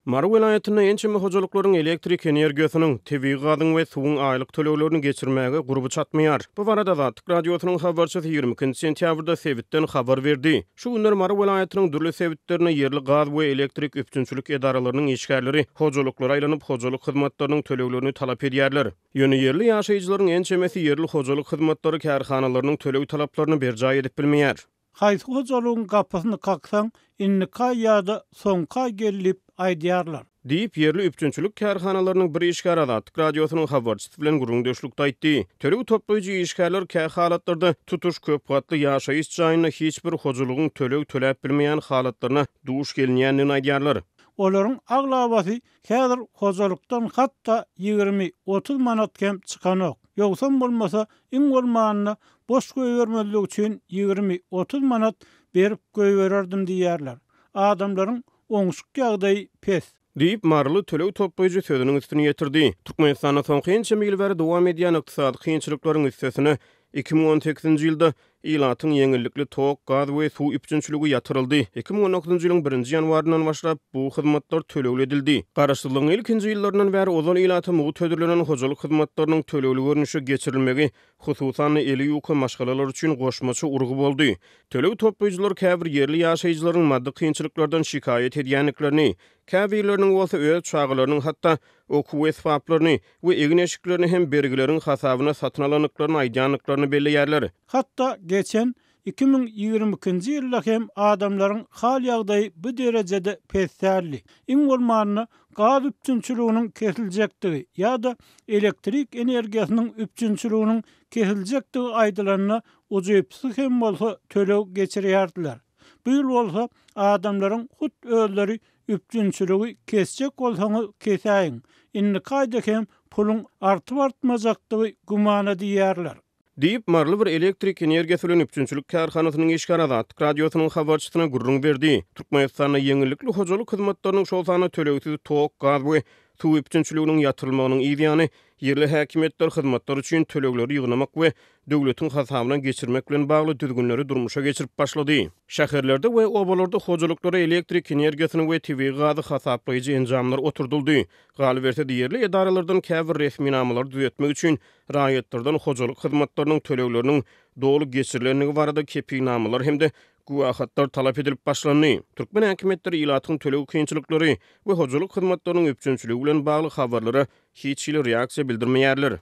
Mary welaýatynda ençeme hojalyklaryň elektrik energiýasynyň, tebigy gazyň we suwuň aýlyk töleglerini geçirmäge gurby çatmaýar. Bu barada Azatlyk Radiosynyň habarçysy 22 sentýabrda sebitden habar berdi. Şu günler Mary welaýatynyň dürli sebitlerinde ýerli gaz we elektrik üpjünçilik edaralarynyň işgärleri hojalyklara aýlanyp, hojalyk hyzmatlarynyň töleglerini talap edýärler. Ýöne ýerli ýaşaýjylaryň ençemesi ýerli hojalyk hyzmatlary kärhanalarynyň töleg talaplaryny berjaý edip bilmeýär. Haýsy hojalygyň gapysyny kaksaň, indiki aý ýa-da soňky aý gel diýip aýdýarlar. Diýip, ýerli üpjünçilik kärhanalarynyň bir işgäri Azatlyk Radiosynyň habarçysy bilen gürrüňdeşlikde aýtdy. Töleg toplaýjy işgärler kä halatlarda tutuş köp gatly ýaşaýyş jaýynda hiç bir hojalygyň töleg töläp bilmeýän halatlaryna duş gelinýändigini aýdýarlar. Olaryň aglabasy häzir hojalykdan hatda 20, 30 manat hem çykanok. Ýogsam bolmasa, iň bolmanda boş goýbermezlik üçin 20, 30 manat berip goýbererdim diýýärler. Adamlaryň oňşuk ýagdaýy pes. Diýip, maryly töleg toplaýjy sözüniň üstüni ýetirdi. Türkmenistanda soňky ençeme ýyl bäri dowam edýän ykdysady kynçylyklaryň üstesine, 2018-nji ýylda ilatyň ýeňillikli tok, gaz we suw üpjünçiligi ýatyryldy. 2019-njy ýylyň birinji ýanwaryndan başlap, bu hyzmatlar tölegli edildi. Garaşsyzlygyň ilkinji ýyllaryndan bäri ozal ilata mugt hödürlenen hojalyk hyzmatlarynyň tölegli görnüşe geçirilmegi, hususan-da, eli ýuka maşgalalar üçin goşmaça urgy boldy. Töleg toplaýjylar käbir ýerli ýaşaýjylaryň maddy kynçylyklardan şikaýat edýändiklerini, käbirleriniň bolsa öz çagalarynyň hatda okuw esbaplaryny we egin-eşiklerini hem bergileriň hasabyna satyn alandyklaryny aýdýandyklaryny belleýärler. Hatda geçen 2022-nji ýylda hem adamlaryň hal-ýagdaýy bu derejede pes däldi. Iň bolmanda gaz üpjünçiliginiň kesiljekdigi ýa-da elektrik energiýasynyň üpjünçiliginiň kesiljekdigi aýdylanda ujypsyz hem bolsa töleg geçirýärdiler. Bu ýyl bolsa adamlaryň hut özleri üpjünçiligi kesjek bolsaňyz kesäýiň, indiki aýda hem puluň artyp-artmajakdygy gümana diýýärler. Diýip, maryly bir elektrik energiýasy bilen üpjünçilik kärhanasynyň işgäri Azatlyk Radiosynyň habarçysyna gürrüň berdi. Türkmenistanda ýeňillikli hojalyk hyzmatlarynyň, şol sanda tölegsiz tok, gaz we suw üpjünçiliginiň ýatyrylmagynyň yz ýany, ýerli häkimiýetler hyzmatlar üçin tölegleri ýygnamak we döwletiň hasabyna geçirmek bilen bagly düzgünleri durmuşa geçirip başlady. Şäherlerde we obalarda hojalyklara elektrik energiýasyny we tebigy gazy hasaplaýjy enjamlar oturdyldy. Galyberse-de, ýerli edaralardan käbir resminamalary düzetmek üçin raýatlardan hojalyk hyzmatlarynyň tölegleriniň doly geçirilendigi barada kepilnamalar hem-de güwähatlar talap edilip başlandy. Türkmen häkimiýetleri ilatyň töleg kynçylyklary we hojalyk hyzmatlarynyň üpjünçiligi bilen bagly habarlara hiç hili reaksiýa bildirmeýärler.